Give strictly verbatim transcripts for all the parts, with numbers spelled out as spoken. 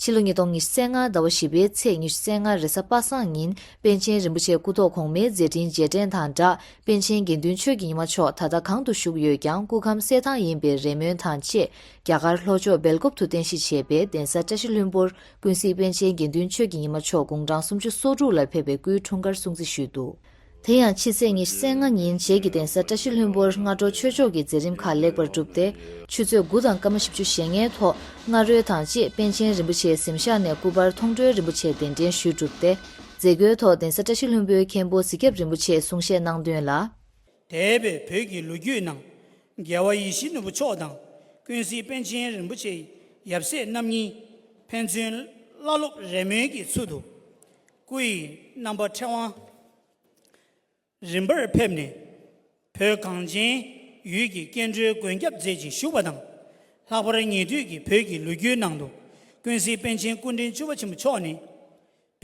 ཕྱི་ལོ་ཉིས་སྟོང་ཉི་ཤུ་རྩ་ལྔ་ཟླ་བ་བཞི་པའི་ཚེས་ཉི་ཤུ་རྩ་ལྔ་རེས་གཟའ་པ་སངས་ཉིན་པཎ་ཆེན་རིན་པོ་ཆེ་སྐུ་ཐོག་གོང་མའི་མཛད་འཕྲིན་རྗེས་དྲན་དང་སྦྲགས། པཎ་ཆེན་དགེ་འདུན་ཆོས་ཀྱི་ཉི་མ་མཆོག་ད་ལྟ་གང་དུ་བཞུགས་ཡོད་ཀྱང་སྐུ་ཁམས་གསལ་ཐང་ཡིན་པའི་རེ་སྨོན་དང་བཅས། རྒྱ་གར་ལྷོ་ཕྱོགས་སྦེལ་ཀོབ་ཏུ་རྟེན་གཞི་བྱས་པའི་གདན་ས་བཀྲ་ཤིས་ལྷུན་པོར་ཀུན་གཟིགས་པཎ་ཆེན་དགེ་འདུན་ཆོས་ཀྱི་ཉི་མ་མཆོག་དགུང་གྲངས་སུམ་ཅུ་སོ་དྲུག་ལ་ཕེབས་པའི་སྐུའི་འཁྲུངས་སྐར་སྲུང་བརྩི་ཞུས་འདུག། དེ་ཡང་ཕྱི་ཚེས་ཉི་ཤུ་རྩ་ལྔ་ཉིན་རྗེས་ཀྱི་གདན་ས་བཀྲ་ཤིས་ལྷུན་པོར་སྔ་དྲོ་ཆོས་ཕྱོགས་ཀྱི་མཛད་རིམ་ཁག་ལེགས་པར་གྲུབ་སྟེ། ཆུ་ཚོད་དགུ་དང་སྐར་མ་བཞི་བཅུ་ཞེ་ལྔའི་ཐོག་སྔ་རོལ་དང་བཅས་པཎ་ཆེན་རིན་པོ་ཆེའི་གཟིམ་ཤག་ནས་སྐུ་པར་མཐོང་གྲོལ་རིན་པོ་ཆེ་གདན་འདྲེན་ཞུས་གྲུབ་སྟེ། མཛད་སྒོའི་ཐོག་གདན་ས་བཀྲ་ཤིས་ལྷུན་པོའི་མཁན་པོ་གཟིག་སྐྱབས་རིན་པོ་ཆེས་གསུང་བཤད་གནང་དོན་ལ། འདས་པའི་བོད་ཀྱི་ལོ་རྒྱུས་ནང་རྒྱལ་བ་ཡིད་བཞིན་ནོར་བུ་མཆོག་དང་ཀུན་གཟིགས་པཎ་ཆེན་རིན་པོ་ཆེའི་ཡབ་སྲས་རྣམ་གཉིས་ཕན་ཚུན་བླ་སློབ་རེ་སྨོན་གྱི་ཚུལ་དུ། སྐུ་ཡི་རྣམ་པ་ཕྲེང་བ་རིམ་པར་ཕེབས་ནས། བོད་གངས་ཅན་ཡུལ་གྱི་སྐྱེ་འགྲོའི་མགོན་སྐྱབས་མཛད་ཅིང་བཞུགས་པ་དང་། ལྷག་པར་ཉེ་དུས་ཀྱི་བོད་ཀྱི་ལོ་རྒྱུས་ནང་དུ་ཀུན་གཟིགས་པཎ་ཆེན་སྐུ་ཕྲེང་བཅུ་པ་ཆེན་པོ་མཆོག་ནི།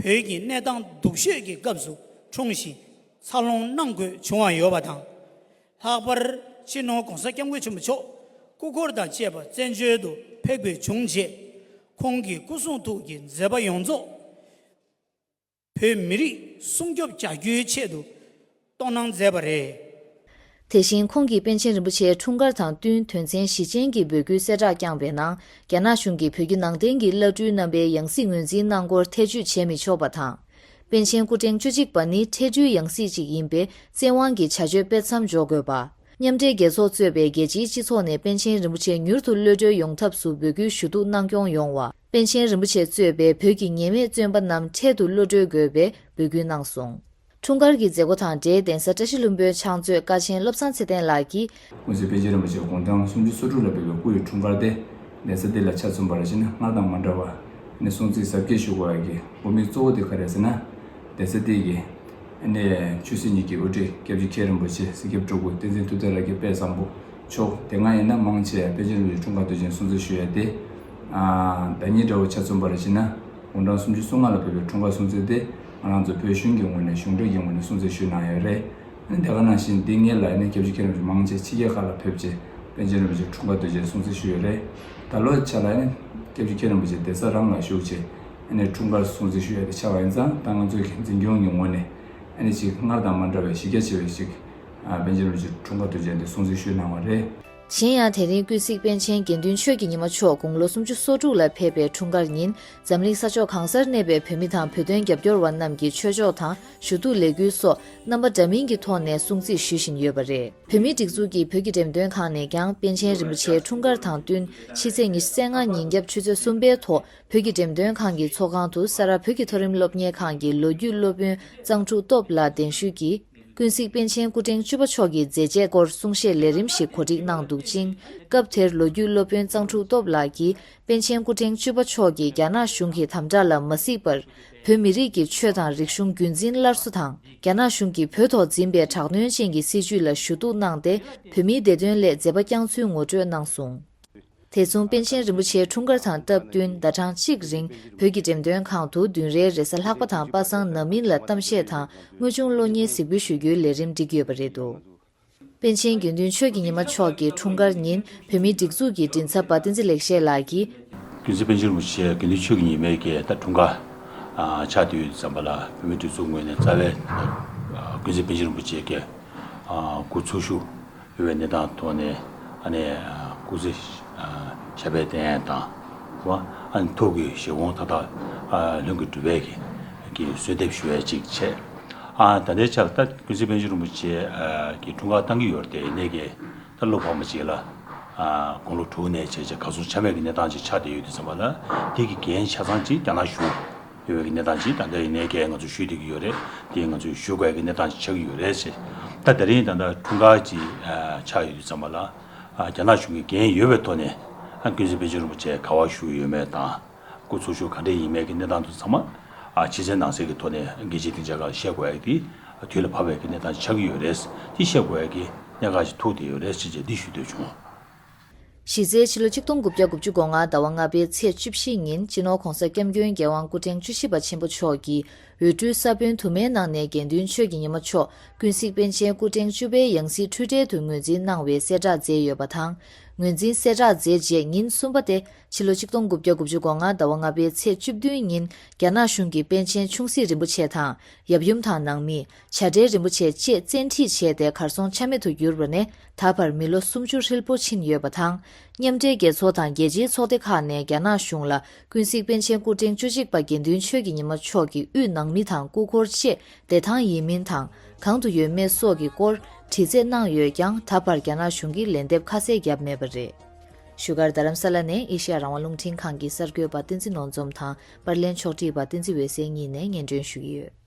བོད་ཀྱི་གནས་སྟངས་སྡུག་ཤོས་ཀྱི་སྐབས་སུ་འཁྲུངས་ཤིང་འཚར་ལོངས་གནང་དགོས་བྱུང་བ་ཡོད་པ་དང་། ལྷག་པར་སྤྱི་ནོར་༸གོང་ས་༸སྐྱབས་མགོན་ཆེན་པོ་མཆོག་སྐུ་འཁོར་དང་བཅས་པ་བཙན་བྱོལ་དུ་ཕེབས་དགོས་བྱུང་རྗེས། ཁོང་གི་སྐུ་གསུང་ཐུགས་ཀྱི་མཛད་པ་ཡོངས་རྫོགས་བོད་མི་རིགས་སྲུང་སྐྱོབ་བྱ་རྒྱུའི་ཆེད་དུ་གཏོང་གནང་མཛད་པ་རེད། དེ་བཞིན་ཁོང་གིས་པཎ་ཆེན་རིན་པོ་ཆེའི་འཁྲུངས་སྐར་དང་བསྟུན་དོན་ཚན་བཞི་ཅན་གྱི་འབོད་སྐུལ་གསལ་བསྒྲགས་བསྐྱངས་པའི་ནང་། རྒྱ་ནག་གཞུང་གིས་བོད་བརྒྱུད་ནང་བསྟན་གྱི་བླ་སྤྲུལ་རྣམ་པའི་ཡང་སྲིད་ངོས་འཛིན་གནང་སྐོར་ཐེ་བྱུས་བྱེད་མི་ཆོག་པ་དང་། པཎ་ཆེན་སྐུ་ཕྲེང་བཅུ་གཅིག་པ་ནི་ཁྲལ་འཁྲུའི་ཡང་སྲིད་ཅིག་ཡིན་པས་བཙན་དབང་གི་བྱ་སྤྱོད་སྤེལ་མཚམས་འཇོག་དགོས་པ། མཉམ་འབྲེལ་རྒྱལ་ཚོགས་གཙོས་པའི་རྒྱལ་སྤྱིའི་སྤྱི་ཚོགས་ནས་པཎ་ཆེན་རིན་པོ་ཆེ་མྱུར་དུ་གློད་གྲོལ་ཡོང་ཐབས་སུ་འབོད་སྐུལ་ཞུ་གཏུག་གནང་སྐྱོང་ཡོང་བ། པཎ་ཆེན་རིན་པོ་ཆེ་གཙོས་པའི་བོད་ཀྱི་ཉེས་མེད་བཙོན་པ་རྣམས་འཕྲལ་དུ་གློད་གྲོལ་དགོས་པའི་འབོད་སྐུལ་གནང་སོང་། འཁྲུངས་སྐར་གྱི་མཛད་སྒོ་དང་འབྲེལ་གདན་ས་བཀྲ་ཤིས་ལྷུན་པོའི་ཕྱག་མཛོད་ཀ་ཆེན་བློ་བཟང་ཚེ་བརྟན་ལགས་ཀྱིས། ཀུན་གཟིགས་པཎ་ཆེན་རིན་པོ་ཆེ་དགུང་གྲངས་སུམ་ཅུ་སོ་དྲུག་ལ་ཕེབས་པའི་སྐུ་ཡི་འཁྲུངས་སྐར་དེ། གདན་ས་འདི་ལ་ཆ་མཚོན་པར་བྱས་ན་སྔར་དང་མ་འདྲ་བར་ནས་སྲུང་བརྩི་གཟབ་རྒྱས་ཞུ་དགོས་ཡ་གི་དགོས་དམིགས་གཙོ་བོ་དེ་ག་རེ་ཟེར་ན། གདན་ས་འདི་གི་ནས་ཆོས་སྲིད་གཉིས་ཀྱི་དབུ་ཁྲིད་སྐྱབས་རྗེ་མཁན་རིན་པོ་ཆེ་གཟིག་སྐྱབས་སྤྲུལ་སྐུ་བསྟན་འཛིན་ཐུབ་བསྟན་རབ་རྒྱས་དཔལ་བཟང་པོ་མཆོག་དེ་སྔ་ཡིན་ན་མང་ཆེ་བ་པཎ་ཆེན་རིན་པོ་ཆེའི་འཁྲུངས་སྐར་དུས་ཆེན་སྲུང་བརྩི་ཞུ་ཡ་དེ། ཨ་ཟླ་ཉིན་འདྲ་བོ་ཆ་མཚོན་པར་བྱས་ན་དགུང་གྲངས་སུམ་ཅུ་སོ་ལྔ་ལ་ཕེབས་པའི་འཁྲུངས་སྐར་སྲུང་བརྩི་དེ་ང་རང་ཚོ་བོད་གཞུང་གི་ངོས་ནས་གཞུང་འབྲེལ་གྱི་ངོས་ནས་སྲུང་བརྩི་ཞུས་གནང་ཡོད་རེད། ཨ་ནི་དེ་ག་ནང་བཞིན་འདི་སྔོན་ལ་ཨ་ནི་སྐྱབས་རྗེ་མཁན་རིན་པོ་ཆེ་མང་ཆེ་ཕྱི་རྒྱལ་ཁག་ལ་ཕེབས་རྗེས་པཎ་ཆེན་རིན་པོ་ཆེའི་འཁྲུངས་སྐར་དུས་ཆེན་སྲུང་བརྩི་ཞུས་ཡོད་རེད། ད་ལོའི་ཆ་ལ་ཨ་ནི་སྐྱབས་རྗེ་མཁན་རིན་པོ་ཆེ་གདན་ས་རང་ལ་བཞུགས་རྗེས་ཨ་ནི་འཁྲུངས་སྐར་སྲུང་བརྩི་ཞུ་ཡ་དེ་ཆགས་པ་ཡིན་ཙང་། ད་ང་ཚོའི་འཛིན་སྐྱོང་གི་ངོས་ནས་ཨ་ནི་ཅིག་སྔར་དང་མ་འདྲ་བའི་གཞི་རྒྱ་ཆེ་བའི་ཅིག་ཨ་པཎ་ཆེན་རིན་པོ་ཆེའི་འཁྲུངས་སྐར་དུས་ཆེན་དེ་སྲུང་བརྩི་ཞུས་གནང་བ་རེད། གཞན་ཡང་། དེ་རིང་ཀུན་གཟིགས་པཎ་ཆེན་དགེ་འདུན་ཆོས་ཀྱི་ཉི་མ་མཆོག་དགུང་ལོ་སུམ་ཅུ་སོ་དྲུག་ལ་ཕེབས་པའི་འཁྲུངས་སྐར་ཉིན། འཛམ་གླིང་ས་ཕྱོགས་གང་སར་གནས་པའི་བོད་མི་དང་བོད་དོན་རྒྱབ་སྐྱོར་བ་རྣམས་ཀྱིས་ཆོས་ཕྱོགས་དང་ཞུ་གཏུག་ལས་འགུལ་སོགས་རྣམ་པ་འདྲ་མིན་གྱི་ཐོག་ནས་སྲུང་བརྩི་ཞུ་བཞིན་ཡོད་པ་རེད། བོད་མིའི་སྒྲིག་འཛུགས་ཀྱི་བོད་ཀྱི་འགྲེམས་སྟོན་ཁང་ནས་ཀྱང་པཎ་ཆེན་རིན་པོ་ཆེའི་འཁྲུངས་སྐར་དང་བསྟུན། ཕྱི་ཚེས་ཉི་ཤུ་རྩ་ལྔ་ཉིན་རྒྱབ་ཆུ་ཚོད་གསུམ་པའི་ཐོག་བོད་ཀྱི་འགྲེམས་སྟོན་ཁང་གི་ཚོགས་ཁང་དུ་ས་རཱ་བོད་ཀྱི་མཐོ་རིམ་སློབ་གཉེར་ཁང་གི་ལོ་རྒྱུས་སློབ་དཔོན་གཙང་ཕྲུག་སྟོབས་ལགས་གདན་ཞུས་ཀྱིས། ཀུན་གཟིགས་པཎ་ཆེན་སྐུ་ཕྲེང་བཅུ་པ་མཆོག་གི་མཛད་རྗེས་སྐོར་གསུང་བཤད་ལས་རིམ་ཞིག་གོ་སྒྲིག་གནང་འདུག་ཅིང་། སྐབས་དེར་ལོ་རྒྱུས་སློབ་དཔོན་གཙང་ཕྲུག་སྟོབས་ལགས་ཀྱིས། པཎ་ཆེན་སྐུ་ཕྲེང་བཅུ་པ་མཆོག་གིས་རྒྱ་ནག་གཞུང་གི་དམ་དྲག་ལ་མ་གཟིགས་པར། བོད་མི་རིགས་ཀྱི་ཆོས་དང་རིག་གཞུང་རྒྱུན་འཛིན་སླར་གསོ་དང་། རྒྱ་ནག་གཞུང་གིས་བོད་ཐོག་འཛིན་པའི་དྲག་གནོན་ཅན་གྱི་སྲིད་བྱུས་ལ་ཞུ་གཏུག་གནང་སྟེ། བོད་མིའི་བདེ་དོན་སླད་མཛད་པ་བསྐྱངས་ཚུལ་ངོ་སྤྲོད་གནང་སོང་། དེ་མཚུངས། པཎ་ཆེན་རིན་པོ་ཆེའི་འཁྲུངས་སྐར་དང་སྟབས་བསྟུན། ཟླ་གྲངས་གཅིག་རིང་བོད་ཀྱི་འགྲེམས་སྟོན་ཁང་དུ་བདུན་རེའི་རེས་གཟའ་ལྷག་པ་དང་པ་སངས་ནམ་སྨིན་ལ་གཏམ་བཤད་དང་། དངོས་བྱུང་གློག་བརྙན་གཟིགས་འབུལ་ཞུ་རྒྱུའི་ལས་རིམ་བསྒྲིགས་ཡོད་པ་རེད་འདུག། པཎ་ཆེན་དགེ་འདུན་ཆོས་ཀྱི་ཉི་མ་མཆོག་གི་འཁྲུངས་སྐར་ཉིན། བོད་མིའི་སྒྲིག་འཛུགས་ཀྱི་མགྲིན་ཚབ་པ་བསྟན་འཛིན་ལེགས་བཤད་ལགས་ཀྱིས། ཀུན་གཟིགས་པཎ་ཆེན་རིན་པོ་ཆེ་དགེ་འདུན་ཆོས་ཀྱི་ཉི་མའི་གི་ད་འཁྲུངས་སྐར་ཨ་ཆགས་བསྡད་ཡོད་དུས་ཙམ་པ་ལ། བོད་མིའི་སྒྲིག་འཛུགས་ངོས་ནས་རྩ་བའི་ཨ་ཀུན་གཟིགས་པཎ་ཆེན་རིན་པོ་ཆེ་གི་ཨ་སྐུ་འཚོ་བཞུགས་ཡོད་པའི་གནས་སྟངས་ཐོག་ནས། ཨ་ནི་སྐུ་ཚེ་ཞབས་པད་བརྟན་དང་། ཨ་ནི་ཐུགས་ཀྱི་བཞེད་དགོངས་མཐའ་དག་ལྷུན་གྱིས་གྲུབ་པའི་གི་གསོལ་འདེབས་ཞུ་བའི་ཅིག་བྱས། ཨ་ད་ལྟའི་ཆར་ད་ཀུན་གཟིགས་པཎ་ཆེན་རིན་པོ་ཆེ་གི་འཁྲུངས་སྐར་བཏང་གི་ཡོད་རེད་དེ། ཡིན་ནའི་གི་ད་ལོ་ཕལ་མོ་ཅིག་ལ་དགུང་ལོ་དྲུག་ནས་བྱས་བྱས་གར་སོང་ཆ་མེད་ཀྱི་གནས་སྟངས་ཅིག་ཆགས་བསྡད་ཡོད་དུས་ཙམ་པ་ལ། དེ་གི་འགན་ཆ་ཚང་ཅིག་རྒྱ་ནག་གཞུང་ཡོད་པའི་གནས་སྟངས་ཅིག་ད་ལྟ་ཡིན་ནའི་གས་ང་ཚོས་ཞུ་བསྡད་ཀྱི་ཡོད་རེད། དེ་ང་ཚོས་ཞུ་དགོས་ཀྱི་གནས་སྟངས་ཅིག་ཆགས་ཀྱི་ཡོད་རེད་ཟེར། ད་དེ་རིང་ད་ལྟ་འཁྲུངས་སྐར་ཅིག་ཨ་ཆགས་ཡོད་དུས་ཙམ་པ་ལ། ཨ་རྒྱ་ནག་གཞུང་གི་འགན་ཡོད་པའི་ཐོག་ནས། ཨ་ཀུན་གཟིགས་པཎ་ཆེན་རིན་པོ་ཆེ་ག་པར་བཞུགས་ཡོད་མེད་དང་། སྐུ་འཚོ་བཞུགས་ག་འདྲས་ཡིན་མིན་གྱི་གནས་སྟངས་དེ་ཚང་མ། ཨ་ཕྱི་གསལ་ནང་གསལ་གྱི་ཐོག་ནས་རྒྱལ་སྤྱིའི་སྡིངས་ཆ་ཁག་ལ་བཤད་དགོས་ཡ་དེ་དུས་ལ་བབ་པའི་གི་གནས་སྟངས་ཆགས་ཀྱི་ཡོད་རེད། དེ་བཤད་དགོས་ཡ་གི་གནད་འགག་ཅིག་ཐུག་བསྡད་ཡོད་རེད་ཟེར་བྱས་འདི་ཞུ་འདོད་བྱུང་། གཞི་རྩའི་ཕྱི་ལོ་ཆིག་སྟོང་དགུ་བརྒྱ་དགུ་བཅུ་གོ་ལྔ་ཟླ་བ་ལྔ་པའི་ཚེས་བཅུ་བཞི་ཉིན། སྤྱི་ནོར་༸གོང་ས་༸སྐྱབས་མགོན་རྒྱལ་དབང་སྐུ་ཕྲེང་བཅུ་བཞི་པ་ཆེན་པོ་མཆོག་གིས་འོས་སྤྲུལ་ས་བོན་དུ་མའི་ནང་ནས་དགེ་འདུན་ཆོས་ཀྱི་ཉི་མ་མཆོག་ཀུན་གཟིགས་པཎ་ཆེན་སྐུ་ཕྲེང་བཅུ་པའི་ཡང་སྲིད་འཁྲུལ་བྲལ་དུ་ངོས་འཛིན་གནང་བའི་གསལ་བསྒྲགས་མཛད་ཡོད་པ་དང་། ངོས་འཛིན་གསལ་བསྒྲགས་མཛད་རྗེས་ཉིན་གསུམ་པ་སྟེ། ཕྱི་ལོ་ཆིག་སྟོང་དགུ་བརྒྱ་དགུ་བཅུ་གོ་ལྔ་ཟླ་བ་ལྔ་པའི་ཚེས་བཅུ་བདུན་ཉིན་རྒྱ་ནག་གཞུང་གིས་པཎ་ཆེན་ཆུང་སྲིད་རིན་པོ་ཆེ་དང་། ཡབ་ཡུམ་དང་ནང་མི། བྱ་བྲལ་རིན་པོ་ཆེ་བཅས་བཙན་ཁྲིད་བྱས་ཏེ་གར་སོང་ཆ་མེད་དུ་གྱུར་པ་ནས་ད་བར་མི་ལོ་སུམ་ཅུ་ཧྲིལ་པོ་ཕྱིན་ཡོད་པ་དང་། མཉམ་འབྲེལ་རྒྱལ་ཚོགས་དང་རྒྱལ་སྤྱིའི་ཚོགས་སྡེ་ཁག་ནས་རྒྱ་ནག་གཞུང་ལ་ཀུན་གཟིགས་པཎ་ཆེན་སྐུ་ཕྲེང་བཅུ་གཅིག་པ་དགེ་འདུན་ཆོས་ཀྱི་ཉི་མ་མཆོག་གི་དབུས་ནང་མི་དང་སྐུ་འཁོར་བཅས་བདེ་ཐང་ཡིན་མིན་དང་གང་དུ་ཡོད་མེད་སོགས་ཀྱི་སྐོར་དྲི་རྩད་གནང་ཡོད་ཀྱང་ད་བར་རྒྱ་ནག་གཞུང་གིས་ལན་འདེབས་ཁ་གསལ་བརྒྱབ་མེད་པ་རེད། བཞུགས་སྒར་རྡ་རམ་ས་ལ་ནས་ཨེ་ཤེ་ཡ་རང་དབང་རླུང་འཕྲིན་ཁང་གི་གསར་འགོད་པ་བསྟན་འཛིན་ནོར་འཛོམས་དང་པར་ལེན་ཕྱོགས་སྒྲིག་པ་བསྟན་འཛིན་འོད་ཟེར་གཉིས་ནས་སྙན་སྒྲོན་ཞུ་གི་ཡོད།